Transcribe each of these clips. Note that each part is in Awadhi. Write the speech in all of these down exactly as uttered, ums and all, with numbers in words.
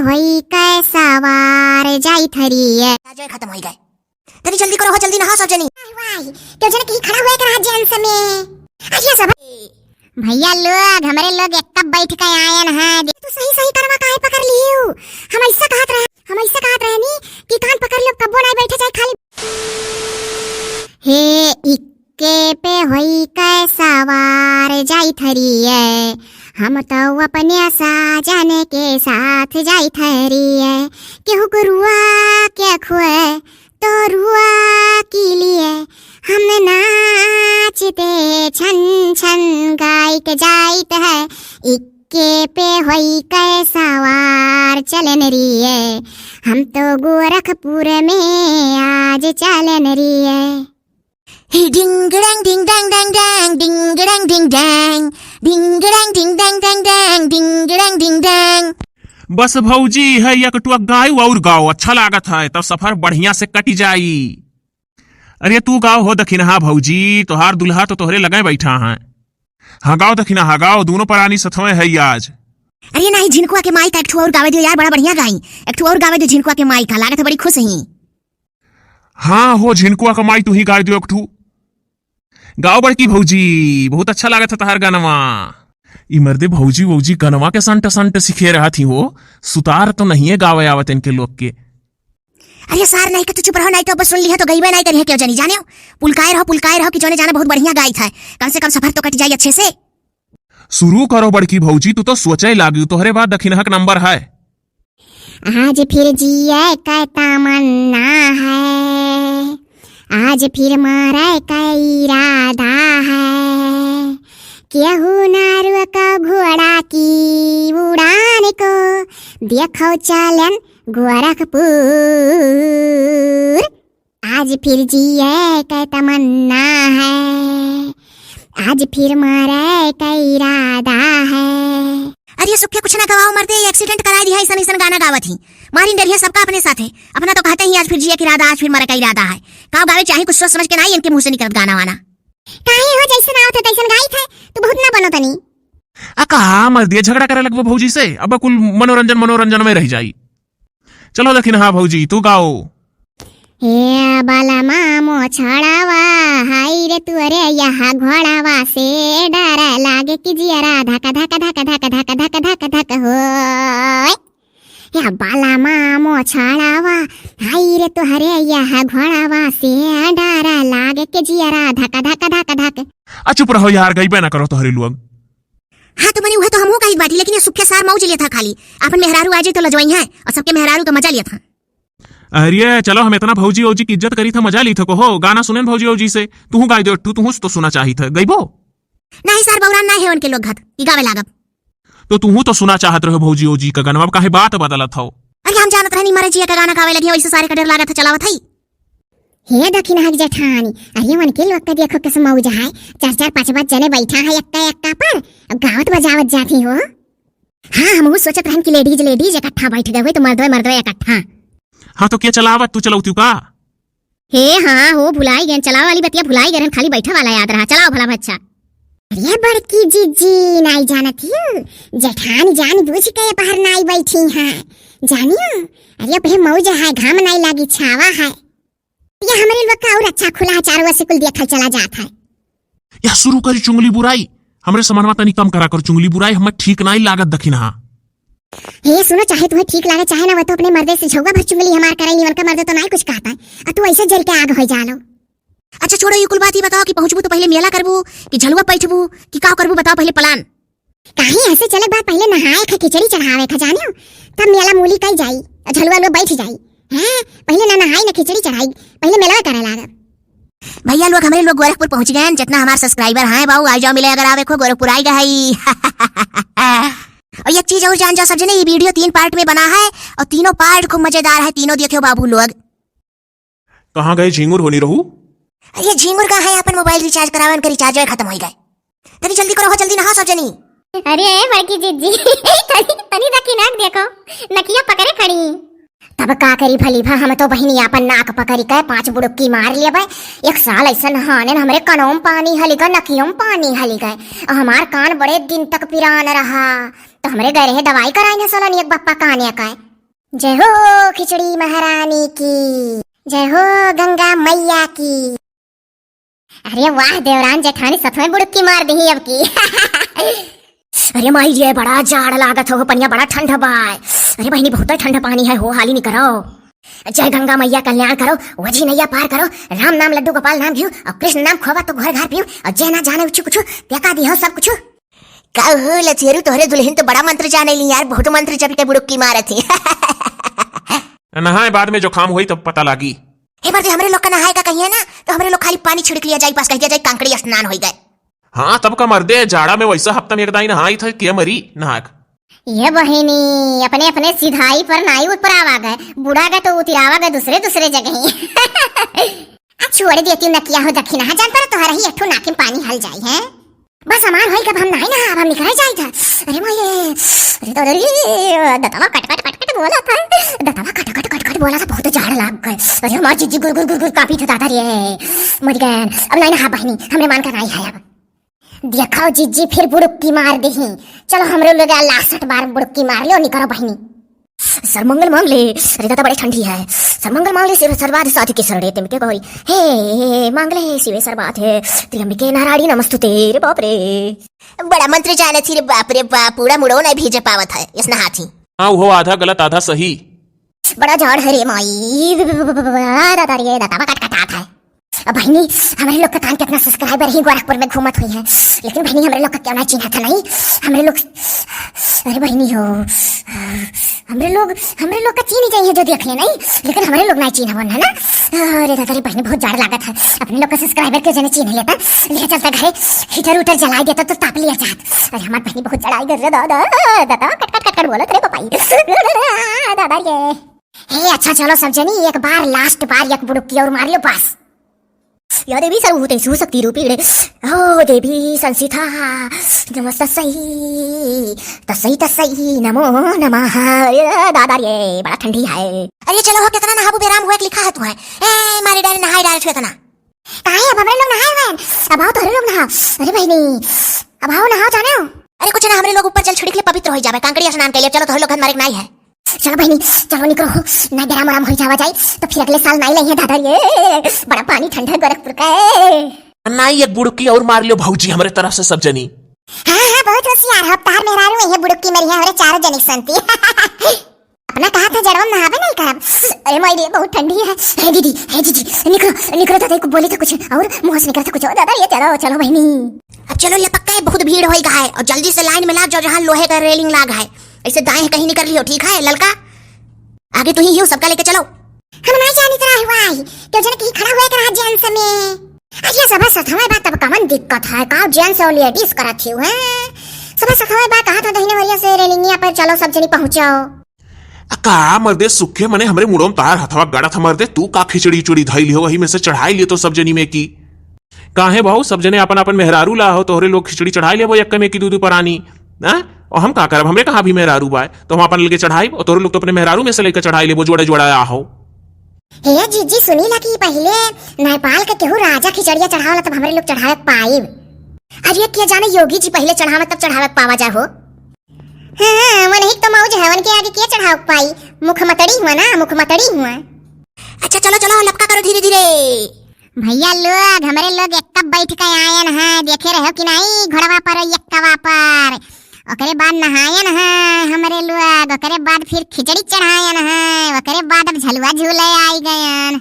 होई कै सवार जाई थरिये। जय खत्म होई गए। तनी जल्दी करो हो, जल्दी नहा सब जनी। वाह, वाह, क्यों जने कहीं खड़ा हुए करा जेंट्स में। अच्छा सब। भैया लोग, हमरे लोग एक कप बैठ के आयन है। तू सही सही कनवा काहे पकड़ लियो? हम ऐसा कहत रहे, हम ऐसा कहत रहनी कि कान पकड़ लो, कब्बो नहीं बैठे चाहे खाली। हे इक्के पे होई कै सवार जाई थरिये, हम तो अपने साजन के साथ जाई थरिये। केहू गुरुआ के खुए तो रुआ के लिए हम नाचते छन छन गायक जाइत है। इक्के पे होई कै सवार चलन रिये, हम तो गोरखपुर में आज चलन रिये। ही डिंग डंग डिंग डंग डंग डंग, डिंग डंग डिंग डंग, डिंग डंग डिंग डंग डंग डंग, डिंग डंग डिंग डंग। बस भौजी, है एक टुआ गाय और गाओ, अच्छा लागत है, तब सफर बढ़िया से कट जाई। अरे तू गाओ हो दखिनहा भौजी, तोहार दुल्हा तो तोहरे लगे बैठा है। हाँ गाओ दखिनहा, गाओ, दोनों परानी सथवे है आज। अरे नाही, झिनकुआ के माई का एक ठो और गावे दियो यार, बड़ा बढ़िया गाई। एक ठो और गावे दियो झिनकुआ के माई का, लागत है बड़ी खुश ही। हाँ हो झिनकुआ के माई, तू ही गाय दियो एक ठू। गाओ बड़की भौजी, बहुत अच्छा लागत है तोहार गानवा। ई मर्दे भौजी, भौजी गनवा के संट संट सिखे रहत ही हो, सुतार तो नहीं है गावे आवत इनके लोग के। अरे सार, नहीं के तू चुप रहो, नहीं तो अब सुन लिहे तो गईबे नहीं करिहे क्यों जानी, जाने हो? पुलकाए रहो, पुलकाए रहो कि जोने जाना बहुत बढ़िया गाइत है, कम से कम सफर तो कट जाई अच्छे से। शुरू करो बड़की भौजी, तू तो सोचे लागी, तोहरे बाद दखिनहा के नंबर है। आज फिर जिए का तमन्ना है, आज फिर मरे का इरादा है। केहू ना रोको घोड़ा की उड़ान को, देखो चलन गोरखपुर। आज फिर जिए का तमन्ना है, आज फिर मरे का इरादा है। अरे सुखे, कुछ ना गवाओ मर्दे, ये accident कराई दिया, ऐसन ऐसन गाना गावत ही। मारिन डरिया सबका अपने साथे। अपना तो कहते ही आज फिर जिए का इरादा, आज फिर मरे का इरादा है। का गावे चाही, कुछ सोच समझ के ना इनके मुँह से निकलत गाना वाना। काहे हो, जैसन आवत है तैसन गाइत है, तू बहुत ना बनो तनी। आ का मर्दे झगड़ा करे लगबो भौजी से, अब कुल मनोरंजन मनोरंजन में रह जाई। चलो दखिनहा भौजी, तू गाओ। हे बलमा मोछड़ावा, हाय रे तोरे यह घोड़ावा से डर लागे कि जियरा धक धक धक होय। हे बलमा मोछड़ावा, हाय रे तोहरे यह घोड़ावा से डर लागे कि जियरा धक धक धक धक। आ चुप रहो यार, गईबे ना करो तोहरे लोग। हाँ, तो मने उहे तो हमहू कहित बाटी, लेकिन ये सुखे सार मौज लेत ह खाली। आपन मेहरारू आ जाई तो लजवाई है और सबके मेहरारू का मजा लेत ह। अरे चलो, हम इतना भौजी औजी की इज्जत करी था, मजा ली था को हो, गाना सुनेन भौजी औजी से। तुहू गाय दो, तू तुहू तो सुना चाही था, गईबो? नहीं सार, बौरान ना है उनके लोग घत कि गावे लागब। तो तुहू तो सुना चाहत रहो भौजी औजी का गाना, अब काहे बात बदलत हो? अरे हम जानत रहनी मरे जिया का गाना गावे लगी, वैसे सारे का डर लागत है, चलावत है। हे दखिनहा के जेठानी, अरे उनके लोग का देखो कस मौज है, चार चार पाँच पाँच जने बैठा है एक्का एक्का पर, अब गावत बजावत जाती हो। हाँ, हमहू सोचत रहन कि ladies ladies इकट्ठा बैठ गए हुए तो मर्दवे मर्दवे इकट्ठा। हाँ तो क्या चलावत तू चलौती का? हे हाँ हो, भुलाई गए, चलावे वाली बतिया भुलाई गए, खाली बैठा वाला याद रहा, चलाओ भला बच्चा। अरे बड़की जीजी, नाई जानत हियो, जेठानी जान बूझ के बाहर नाई बैठी हैं, जानियो। अरे अब हे मौज है, घाम नाई लागी, छावा है। ये हमरे लोग का और अच्छा खुला है, चारों ओर से कुल देखल चला जात है। यह शुरू करी चुंगली बुराई, हमरे समनवा तनी कम करा कर चुंगली बुराई, हमें ठीक नाई लागत दखिनहा। हे सुनो, चाहे तुम्हें ठीक लागे चाहे ना, वो तो अपने मर्दे से झौवा भर चुंगली हमार करे नी, उनका मर्दे तो नाई कुछ कहता है, और तू ऐसे जर के आग हो जालो। अच्छा छोड़ो, ये कुल बात ही बताओ कि पहुँचबू तो पहले मेला करबू कि झलुआ पैठबू कि का करबू, बताओ पहले plan। काहे ऐसे चले बात, पहले नहाए खा खिचड़ी चढ़ावे खा जाने हो, तब मेला मूली कई जाई और झलुआ लोग बैठ जाई। हैं, पहले ना नहाई ना खिचड़ी चढ़ाई, पहले मेला करे लागब। भैया लोग, हमरे लोग गोरखपुर पहुँच गए हैं, जितना हमार subscriber हैं बाऊ, आ जाओ मिले अगर आवे खो, गोरखपुर आए गए हैं। और एक चीज और जान जाओ सब जने, ये video तीन part में बना है और तीनों part खूब मजेदार है, तीनों देखियो बाबू लोग। कहाँ गए झींगुर होनी रहू? अरे झींगुर का है, अपन mobile recharge करावे, उनका recharge खत्म हो गए। तनी जल्दी करो हो, जल्दी नहा सब जनी। अरे बड़की जीजी, तनी, तनी दखिनहा के देखो, नकिया पकड़े खड़ी। तब का करी भली भा, हम तो बहिनी आपन नाक पकड़ी के पाँच बुड़ुक्की मार लेबे। एक साल ऐसे नहाने न हमरे कनों में पानी हलि गए, नकियों में पानी हलि गए। और हमार कान बड़े दिन तक पिरान रहा, तो हमरे गए रहे दवाई कराए न सलोनी एक बप्पा काने का। जय हो खिचड़ी महारानी की, जय हो गंगा मैया की। अरे वाह देवरान जेठानी सथवे बुड़ुक्की मार दिही अब की। अरे माई रे, बड़ा जाड़ लागत हो, पनिया बड़ा ठंडा बा। अरे बहिनी, बहुत ठंडा पानी है हो, हाली निकरो। जय गंगा मैया कल्याण करो, वजी नैया पार करो, राम नाम लड्डू गोपाल नाम घियो, और कृष्ण नाम खोवा तो घर घर पियो, और जय ना जाने उछु कुछु, पेका दिहो सब कुछु। का हो लछेरू, तोहरे दुल्हन तो बड़ा मंत्र जाने ली यार, बहुत मंत्र जप के बुड़ुक्की मारत ही। नहाए बाद में जुकाम होई तब पता लागी। हे मर्दे, हमरे लोग का नहाए का कहिए ना, तो हमरे लोग खाली पानी छिड़क लिया जाई, बस कह दिया जाई कांकड़ी स्नान होई गए। हाँ, तब का मर्दे, जाड़ा में वैसा हफ्ता में एक दाई नहाई था, के मरी नहाक। ये बहिनी, अपने अपने सिधाई पर नाई उपरावा गए, बुड़ा गए तो उतिरावा गए दूसरे दूसरे जगह। आ छोड़ देती नकिया हो दखिना, जान पर तोहरा ही एक ठो नाकिन पानी हल जाई है। बस हमार होई, कब हम नहाई ना, अब हम निकल जाई था। अरे माये, अरे तो अरे, दतवा कट कट कट कट बोला था, दतवा कट कट कट कट बोला था, बहुत जाड़ लाग गए। अरे हमार जिज्जी गुर गुर गुर गुर कांपी था दादा रे, मर गए। अब नहीं नहा बहिनी, हमरे मान का नहीं है अब। देखो जिज्जी फिर बुड़ुक्की मार देही। चलो हमरे लोग लासठ बार बुड़ुक्की मार लियो, निकरो बहिनी। सर्वमंगल मांगल्ये, अरे दादा बड़ी ठंडी है। सर्वमंगल मांगल्ये शिवे सर्वार्थ साधिके शरण्ये त्र्यंबके गौरी। हे मांगल्ये शिवे सर्वार्थ त्र्यंबके नारायणी नमस्तुते। रे बाप रे। बड़ा मंत्र जाने थी रे बाप रे बाप, पूरा मुड़ो नहीं भेजे पावत है, इसने हाथी। हाँ, वो आधा गलत आधा सही। बड़ा झाड़ है रे माई, दादा रे, दादा कट कटात है। अब बहिनी, हमरे लोग का कान कितना subscriber ही गोरखपुर में घूमत हुई है, लेकिन बहिनी, हमरे लोग का क्यों नहीं चिन्हत है, नहीं? हमरे लोग, अरे बहिनी हो, हमरे लोग, हमरे लोग का चीन्ह जाइए जो देख ले, नहीं? लेकिन हमरे लोग नहीं चिन्हवन है ना? अरे दादा रे बहिनी, बहुत जाड़ लागत है, अपने लोग का subscriber के जने चिन्ह लेता, ले चलता घरे, heater उटर जलाई देता तो ताप लिया जात। अरे हमार बहिनी बहुत जड़ाई कर रे दादा, दादा कट कट कट कट बोलत रे पापाई, दादा रे। हे अच्छा चलो सब जनी, एक बार last बार एक बुड़ुक्की और मार लो बस। या देवी सर्वभूतेषु शक्तिरूपिणे, ओ देवी संस्थिता नमस्तस्यै, तस्यै तस्यै नमो नमः। ए दादा रे, बड़ा ठंडी है। अरे चलो हो, कितना नहाबू बेराम हुआ, लिखा है तू है। ए मारे डाले नहाए डाले छुए तना। काहे अब हमरे लोग नहाए हुए हैं? अब आओ तोहरे लोग नहाओ। अरे बहिनी, अब आओ नहाओ जाने हो। अरे कुछ ना, हमरे लोग ऊपर जल छिड़क ले, पवित्र हो जावे, कांकड़ी स्नान के लिए। चलो तोहरे लोग घर मारे के नाई है। चलो बहिनी, चलो निकरो हो, ना गरम वरम हो जावा जाई, तो फिर अगले साल नाई लइहे दादा रे। बड़ा पानी ठंडा है गोरखपुर का। नाई एक बुड़ुक्की और मार लियो भौजी हमरे तरफ से सब जनी। हाँ, हाँ, बहुत होशियार हो, तार मेहरारू है बुड़ुक्की मरी है, हमरे चारों जनी संती। अपना कहा था जड़वा में नहावे नहीं करब। अरे माई रे, बहुत ठंडी है। हे दीदी, हे जीजी, निकरो, निकरो दादा, को बोली था कुछ और मुँह से निकला था कुछ और दादा, ये चलो, चलो बहिनी। अब चलो लपक के, बहुत भीड़ होई गा है, और जल्दी से line में लाग जाओ, जहाँ लोहे का railing लाग है। ऐसे दाएं कहीं निकल लियो, ठीक है ललका? आगे तू ही हो, सबका लेके चलो। हम ना जानी तरह हुआ है, क्यों जन कहीं खड़ा हुआ कर हाथ जेंट्स में। अच्छा सब सथवा बात, तब कमन दिक्कत है का, जेंट्स और लेडीज करत ही हैं। सब सथवा बात कहा था दहिने वरिया से रेलिंगिया पर चलो सब जनी पहुँचो। आ का मर्दे सुखे मने हमरे मुड़ो में तार हथवा गड़ा था मर्दे, तू का खिचड़ी उचड़ी धई लियो, वही में से चढ़ाई लियो तो सब जनी में की। काहे भाऊ, सब जने आपन आपन मेहरारू ला हो, तोहरे लोग खिचड़ी चढ़ाई लेबो यक्के में की दू दू परानी, हाँ? और हम का करब, हमरे कहाँ भी मेहरारू बाय, तो हम आपन लेके चढ़ाई, और तोहरे लोग तो अपने मेहरारू में से लेके चढ़ाई लेबो, जोड़े जोड़ा आ हो। हे जीजी, सुनी ला कि पहिले नेपाल के केहू राजा खिचड़िया चढ़ावला तब हमरे लोग चढ़ावे पाइब। अरे के जाने योगी जी पहिले चढ़ावे तब चढ़ावे पावा जा हो। हाँ, वनही तो मौज है, वनके आगे के चढ़ाव पाई? मुखमतड़ी हुआ ना, मुखमतड़ी हुआ। अच्छा चलो चलो, लपका करो धीरे धीरे। भैया लोग, हमरे लोग एक बैठ के आयन है, देखे रहो कि नहीं घोड़वा पर, यक्कवा पर। ओकरे बाद नहायन है हमरे लोग, ओकरे बाद फिर खिचड़ी चढ़ायन है, ओकरे बाद अब झलुआ झूले आई गयन।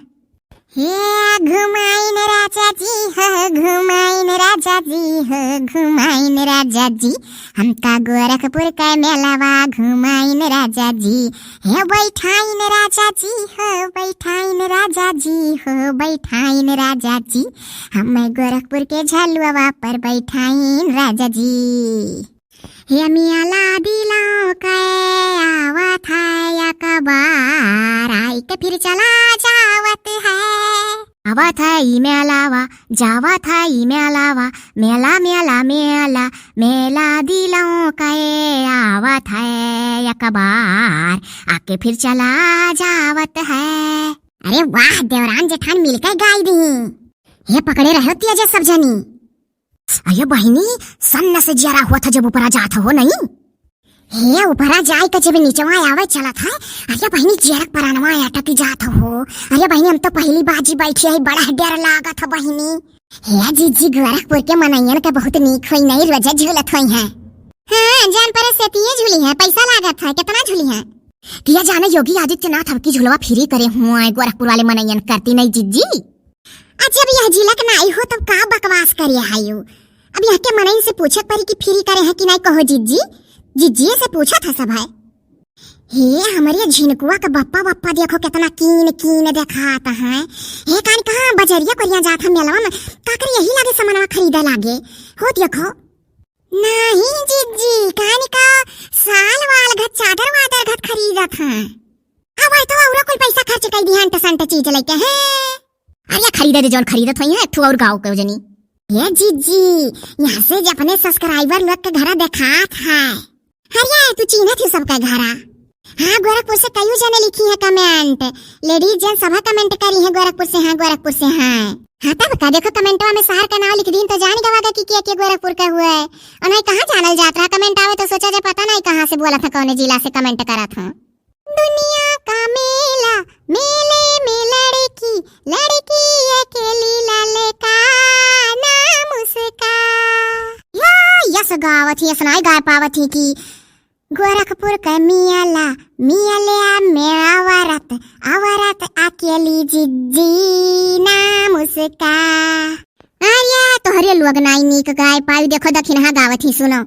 हे घुमाइन राजा जी हो, घुमाइन राजा जी हो, घुमाइन राजा जी, हमका गोरखपुर के मेलवा घुमाइन राजा जी। हे बैठाइन राजा जी हो, बैठाइन राजा जी हो, बैठाइन राजा जी, हमें गोरखपुर के झलुआ पर बैठाइन राजा जी। हे मेला दिलों के आवत है एक बार, आई के फिर चला जावत है। आवत है ई मेलावा, जावत है ई मेलावा, मेला, मेला, मेला, मेला दिलों के आवत है एक बार, आके फिर चला जावत है। अरे वाह, देवरान जेठान मिलके गाई दी। हे पकड़े रहो तिया जे सब जनी। अये बहिनी, सन्न से जियारा हुआ था जब ऊपरा जात हो, नहीं? हे ऊपरा जाए के जब नीचवा आवे चलत है, अरे बहिनी जियरक परानवा अटक जात हो। अरे बहिनी हम तो पहली बाजी बैठी है, बड़ा डर लागत है बहिनी। हे जीजी गोरखपुर के मनइयन के बहुत नीक होई नहीं, रोजे झूलत होई हैं। हाँ जान परे सेतिये झूली हैं, पैसा लागत है, कितना झूली हैं? किया जाने योगी आदित्यनाथ अब की झुलवा फ्री करे हुआ है गोरखपुर वाले मनइयन करती नहीं जीजी। अच्छा, अब यह जिला के नाई हो, तब का बकवास करे आयो? अब यह के मनई से पूछे परी कि फ्री करे हैं कि नाई, कहो जिज्जी, जिज्जी से पूछत है सब है। हे, हमरे झिनकुआ का बप्पा, बप्पा देखो कितना कीन, कीन देखात है। हे, कान कहाँ बजरिया कोरिया जात है मेलवा में, काकर यही लागे सामानवा खरीदे लागे। हो देखो। नहीं जिज्जी, कान का साल वाल घत, चादर वादर घत खरीदत है। अब तो औरो कुल पैसा खर्च कर दी, अंट संट चीज लेके हैं। अरे खरीदे दे जौन खरीदत होई है, एक ठो और गाँव के जनी। ये जीजी, यहाँ से जे अपने subscriber लोग के घरा देखात है। अरे तू चीन्हत ही सबका घरा। हाँ, गोरखपुर से कई जने लिखी है comment, ladies जन सभा comment करी है गोरखपुर से, हाँ, गोरखपुर से, हाँ। हाँ, तब का देखो commentवा में शहर का नाम लिख दीन तो जान गवा गा कि के, के गोरखपुर का हुआ है। और नहीं कहाँ जानल जात रहा, comment आवे तो सोचा जाए पता नहीं कहाँ से बोला था, कौन जिला से comment करा था। दुनिया का मेला, मेले में लड़की, लड़की अकेली ललका नाम उसका। या, यस गावत ही, यस नाई गाय पावत ही कि गोरखपुर के मियाला, मियालिया में औरत, औरत अकेली जिज्जी नाम उसका। अरे तोहरे लोग नाई नीक गाय पाई, देखो दखिनहा गावत ही, सुनो।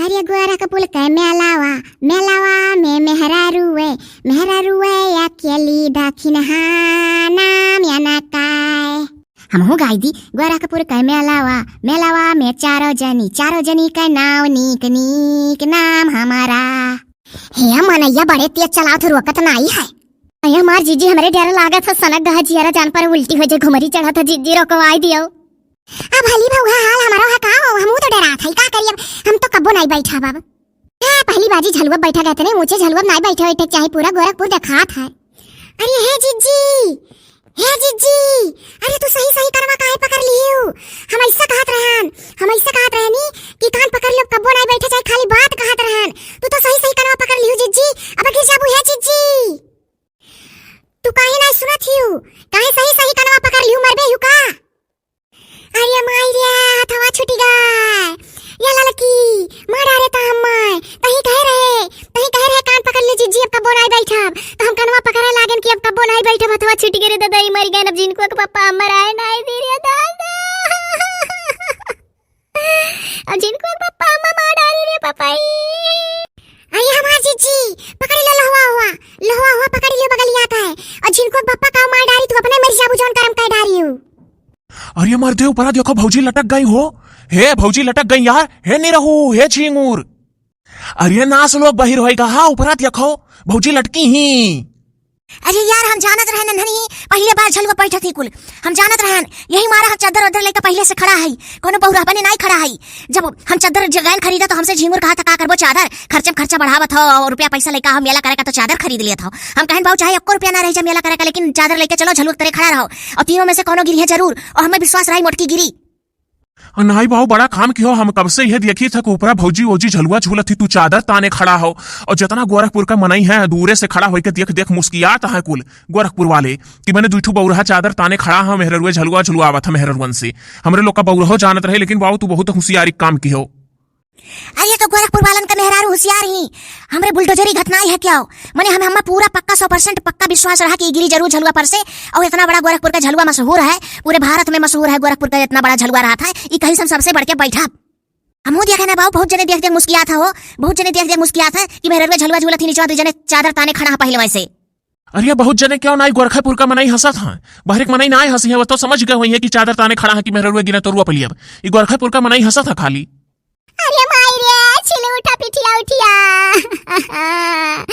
अरे गोरखपुर के मेलावा, मेलावा में मेहरारुए, मेहरारुए अकेली दखिनहा नाम या ना काय। हमहू गाई दी, गोरखपुर के मेलावा, मेलावा में चारों जनी, चारों जनी के नाव नीक नीक नाम हमारा। हे मनैया बड़े तेज चलावत, रोकत नाई है। अरे हमार जीजी, हमरे डर लागत है, सनक गहा जियरा जान पर उल्टी हो जाए, घुमरी चढ़त है, जीजी रोकवाई दियो। अब हली भौहा हाल हमारो है का हो, हमहू तो डरात है, का करी अब, हम तो कब्बो नाई बैठा बाबा। हाँ, पहली बाजी झलुआ बैठा गए तने, ऊंचे झलुआ नाई बैठे, बैठे चाहे पूरा गोरखपुर देखात है। अरे हे जिज्जी, हे जिज्जी, अरे तू सही सही कनवा काहे पकड़ लियो? हम ऐसा कहत रहन, हम ऐसा कहत रहनी कि कान पकड़ लो, कब्बो नाई बैठे, चाहे खाली बात कहत रहन। तू तो सही सही कनवा पकड़ लियो जिज्जी, अब गिर जाबू हे जिज्जी। तू काहे नाई सुनत हियो? काहे सही सही कनवा पकड़ लियो, मरबे हियो का? अरे माई रे, हथवा छूटी गए। या ललकी, मार डारे ता हम्मे। तही कहे रहे, तही कहे रहे कान पकड़ ले जिज्जी, अब कब्बो नाई बैठब। तो हम कनवा पकड़े लागेन कि अब कब्बो नाई बैठब, हथवा छूटी गए रे दादा, ई मर गए। अब जिनको के पप्पा हमर आए नाई दी रे दादा। अब जिनको के पप्पा हम्मे मार डारी रे पपाई। अरे हमार जिज्जी, पकड़ ले लोहवा हुआ, लोहवा हुआ पकड़ ले बगलिया का है। और जिनको के पप्पा का मार डारी, तू अपने मर जाबू जौन करम कर डारी हूँ। अरे मर्दे, ऊपरा देखो, भौजी लटक गई हो। हे भौजी लटक गई यार, हे निरहू, हे झिंगुर। अरे नास लोग बहिर होई गा, हाँ, ऊपरा देखो, भौजी लटकी ही। अरे यार, हम जानत रहन नन्हनी, पहले बार झलुआ बैठत ही कुल। हम जानत रहन, यही मारा हम चद्दर उद्दर लेके पहले से खड़ा है, कोनो बहुरा बने नाई खड़ा है। जब हम चद्दर जगैन खरीदा तो हमसे झिंगुर कहा था, "का करबो चादर, खर्चे में खर्चा बढ़ावत हो और रुपया पैसा लेके हम मेला करे का तो चादर खरीद लेत हो।" हम कहन, "बाऊ, चाहे एको रुपया ना रह जा मेला करे का, लेकिन चादर लेके चलो, झलुआ के तरे खड़ा रहो और तीनों में से कोनो गिरी है जरूर।" और हमें विश्वास रहा मोटकी गिरी। "नाई बाऊ, बड़ा काम किहो, हम कब से यह देखी था कि ऊपरा भौजी ओजी झलुआ झूलत ही, तू चादर ताने खड़ा हो और जितना गोरखपुर का मनई है दूरे से खड़ा होके देख देख मुस्कियात है कुल गोरखपुर वाले कि मने दुई ठू बौरहा चादर ताने खड़ा है, मेहररुए झलुआ झुलुआवत है मेहररुअन से। हमरे लोग का बौरहो जानत रहे, लेकिन बाऊ तू बहुत होशियारी काम किहो।" अरे तो गोरखपुर वालन का मेहरारू होशियार ही, हमरे बुलडोजरी घटनाई है क्या? मने हमें, हमें पूरा पक्का सौ percent पक्का विश्वास रहा कि गिरी जरूर झलुआ पर से। और इतना बड़ा गोरखपुर का झलुआ मशहूर है, पूरे भारत में मशहूर है गोरखपुर का, इतना बड़ा झलुआ रहा था, ई कहीं से हम सबसे बढ़ के बैठा। हमहू देखे ना बाऊ, बहुत जने देख देख मुस्कियात हो, बहुत जने देख देख मुस्कियात है कि मेहररुए झलुआ झूलत ही, निचवा दू जने चादर ताने खड़ा है पहले वैसे। अरे बहुत जने क्यों नाई गोरखपुर का मनई हंसत है, बहरे के मनई नाई हंसी है, वो तो समझ गए हुई है कि चादर ताने खड़ा है कि मेहररुए गिरे तो रुआ पलियब। ई गोरखपुर का मनई हंसत है खाली। अरे माई रे, छिल उठा पिठिया उठिया।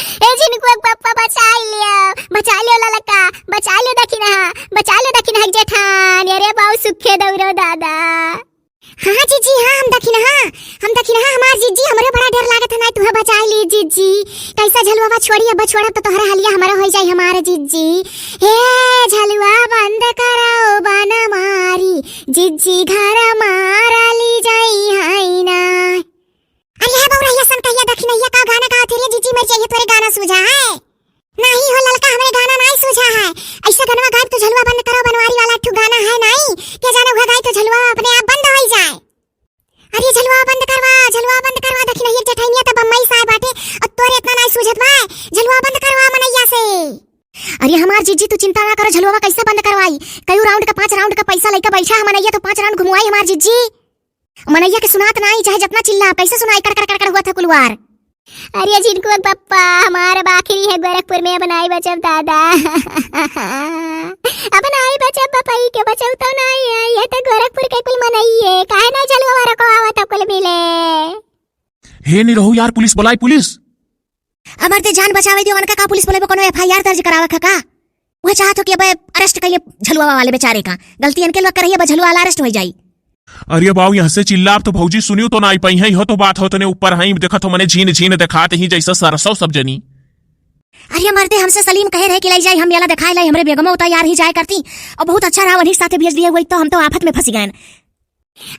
ए झिनकुआ के पप्पा बचाई लियो, बचाई लियो ललका, बचाई लियो दखिनहा, बचाई लियो दखिनहा के जेठान। अरे बाऊ सुखे दौरो दादा। हाँ जिज्जी, हाँ हम दखिनहा, हम दखिनहा हमार जिज्जी, हमरे बड़ा डर लागत है ना, तुहे बचाई ली जिज्जी। कैसा झलुआ बा छोड़ी, अब छोड़ब तो तोहरा हलिया हमारा हो जाई हमार जिज्जी। हे झलुआ बंद करो बन मारी, जिज्जी घर मारा ली जाई है ना। अरे है बउरहिया सन कहिया दखिनहिया का गाना गावत है रे जीजी, मर जाइए तोरे गाना सूझा है। नाही हो ललका, हमरे गाना नाही सूझा है। ऐसा गनवा गायब तो झलुआ बंद करो बनवारी वाला ठू गाना है नाही, के जाने हुआ गाई तो झलुआ अपने आप बंद होई जाए। अरे झलुआ बंद करवा, झलुआ बंद करवा, दखिनहिया जेठैनिया तो बम्बई से आए बाटे और तोरे इतना नाही सूझत बा। झलुआ बंद करवा मनैया से। अरे हमार जीजी तू चिंता ना करो, झलुआ कैसे बंद करवाई? कई राउंड का, पाँच राउंड का पैसा लेके बैठा है मनैया, तो पाँच राउंड घुमवाई हमार जीजी। मनैया के सुनात नाही, चाहे जितना चिल्ला, कैसे सुनाई, कड़ कड़ कड़ कड़ हुआ था कुलवार। अरे झिनकुआ के पप्पा, हमार अब आखिरी है गोरखपुर में, अब नाही बचब दादा। अब नाही बचब, पप्पा ई के बचब तो नाही है, ये तो गोरखपुर के कुल मनई है, काहे ना झलुआ वाला को आवत कुल मिले। हे निरहू यार, पुलिस बुलाई, पुलिस। अमर ते जान बचावे दियो, उनका का पुलिस बुलावे, कोनो एफ आई आर दर्ज करावे का का? वह चाहत हो कि अब अरेस्ट करिए झलुआ वाले बेचारे का, गलती इनके लोग करइए, अब झलुआ वाला अरेस्ट हो जाई। अरे बाऊ, यहाँ से चिल्लाब तो भौजी सुनियो तो नाही पाई है, यह तो बात हो तने ऊपर है, देखत हो मने झीन झीन देखात ही जैसे सरसों सब जनी। अरे मर्दे, हमसे सलीम कहे रहे कि लाई जाई, हम याला देखाए लाई, हमरे बेगमो उतार यार ही जाए करती और बहुत अच्छा रहा, वही साथे भेज दिए हुए तो हम तो आफत में फंस गए।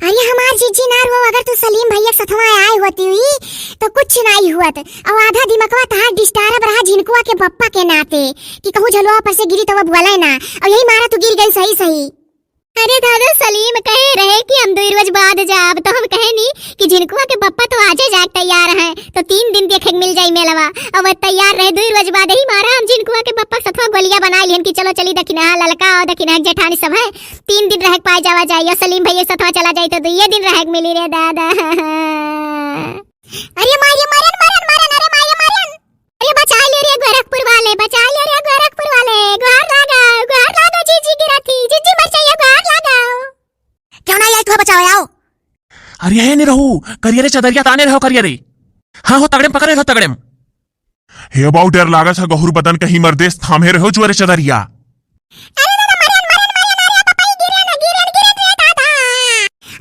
अरे हमार जीजी ना रो, अगर तू सलीम भैया के सथवा आए होती हुई तो कुछ नाही हुअत। और आधा दिमकवा तहार डिस्टर्ब रहा झिनकुआ के पप्पा के नाते कि कहूँ झलुआ पर से गिरी तो वो बोले ना, और यही मारा तू गिर गई सही सही। अरे दादा, सलीम कहे रहे कि हम दुई रोज बाद जाब, तो हम कहे नी कि झिनकुआ के पप्पा तो आजे जाए तैयार हैं, तो तीन दिन देखे के मिल जाई मेलवा। और वो तैयार रहे, दुई रोज बाद ही मारा हम झिनकुआ के पप्पा के सथवा गोलिया बनाई लिहन कि चलो चली दखिनहा ललका और दखिनहा जेठानी सब है, तीन दिन रह के पाए जावा जाई, और सलीम भैया के सथवा चला जाई तो दुइये दिन रह के मिली रे दादा। अरे मारे मरन, मरन, मरन, अरे मारे मरन। अरे बचा ले रे गोरखपुर वाले, बचा ले रे गोरखपुर वाले, गुहार लगाओ, गुहार लगाओ, जीजी गिरा थी, जीजी मर जाइए, गुहार लगाओ। क्यों ना आई तू बचावे आओ? अरे हे निरहू, करिया रे चदरिया ताने रहो करिया रे। हाँ हो तगड़े में पकड़े हो तगड़े में। हे बाऊ, डर लागत है, गहुर बदन कहीं मर्देस थामे रहो जुआरे चदरिया। अरे दादा, मरन, मरन, मरन, अरे पापा, ई गिरे ना, गिरन, गिरन रे दादा।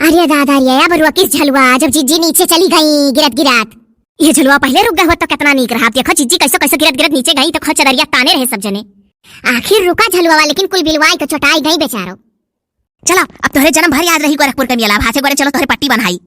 अरे दादा रे, अब रुकिस झलुआ, जब जीजी नीचे चली गई गिरत गिरत। ये झलुआ पहले रुक गए हो तो कितना नीक रहा। अब देखो जीजी कैसो कैसो गिरत गिरत नीचे गई तो खो चदरिया ताने रहे सब जने। आखिर रुका झलुआ, लेकिन कुल बिलवाई तो चोटाई गई बेचारो। चलो, अब तोहरे जन्म भर याद रही गोरखपुर के मेला। भाषे गोरे चलो तोहरे पट्टी बन्हाई।